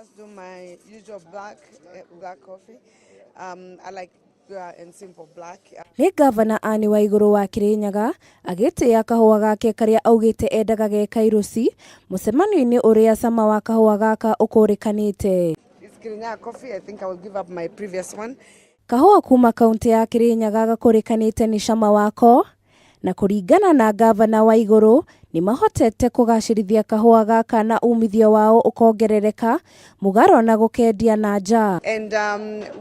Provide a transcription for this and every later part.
Just do my usual black coffee. I like pure and simple black. Nĩ ngavana Anne Waigũrũ wa Kĩrĩnyaga agĩtĩĩa kahũa gake karĩa augĩte endaga ge kairũci mũcemanio-inĩ ũrĩa cama wa kahũa gaka ũkũrĩkanĩte. It's Kirinyaga coffee. I think I will give up my previous one. Kahũa kuma kaunti ya Kĩrĩnyaga gakũrĩkanĩte nĩ cama wako na kũringana na ngavana Waigũrũ nĩ mahotete kũgacĩrithia kahũa gaka na umithio wao ũkongerereka mũgarũ na gũkendia na nja. And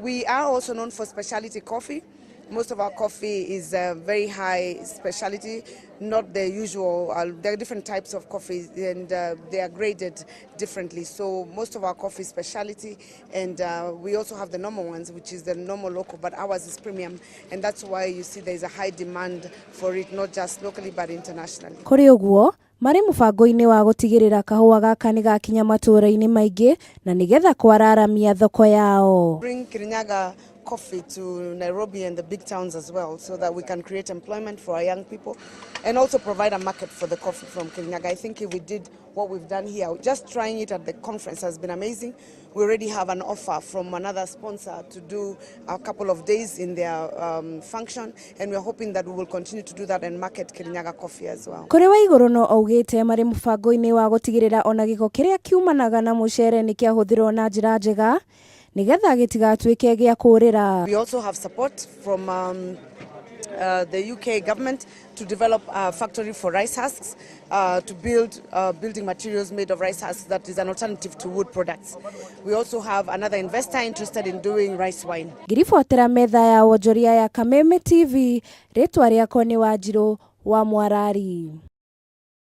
we are also known for specialty coffee. Most of our coffee is very high specialty, not the usual. There are different types of coffee and they are graded differently. So most of our coffee is specialty, and we also have the normal ones, which is the normal local, but ours is premium. And that's why you see there is a high demand for it, not just locally but internationally. Kũrĩ ũguo marĩ mũbango-inĩ wa gũtigĩrĩra kahũa gaka nĩ gakinya matũũra-inĩ maingĩ na nĩgetha kwararamia thoko yao. Bring Kirinyaga coffee to Nairobi and the big towns as well, so that we can create employment for our young people and also provide a market for the coffee from Kirinyaga. I think if we did what we've done here, just trying it at the conference has been amazing. We already have an offer from another sponsor to do a couple of days in their function, and we're hoping that we will continue to do that and market Kirinyaga coffee as well. Kũrĩ Waigũrũ no augĩte marĩ mũbango-inĩ wa gũtigĩrĩra ona gĩko kĩrĩa kiumanaga na mũcere nĩ kĩahũthĩrwo na njĩra njega nĩgetha gĩtigatuĩke gĩa kũũrĩra. We also have support from the UK government to develop a factory for rice husks, to build building materials made of rice husks that is an alternative to wood products. We also have another investor interested in doing rice wine. Ngĩribotera metha ya wonjoria ya Kameme TV, rĩtwa rĩakwa nĩ Wanjirũ wa Mwarari.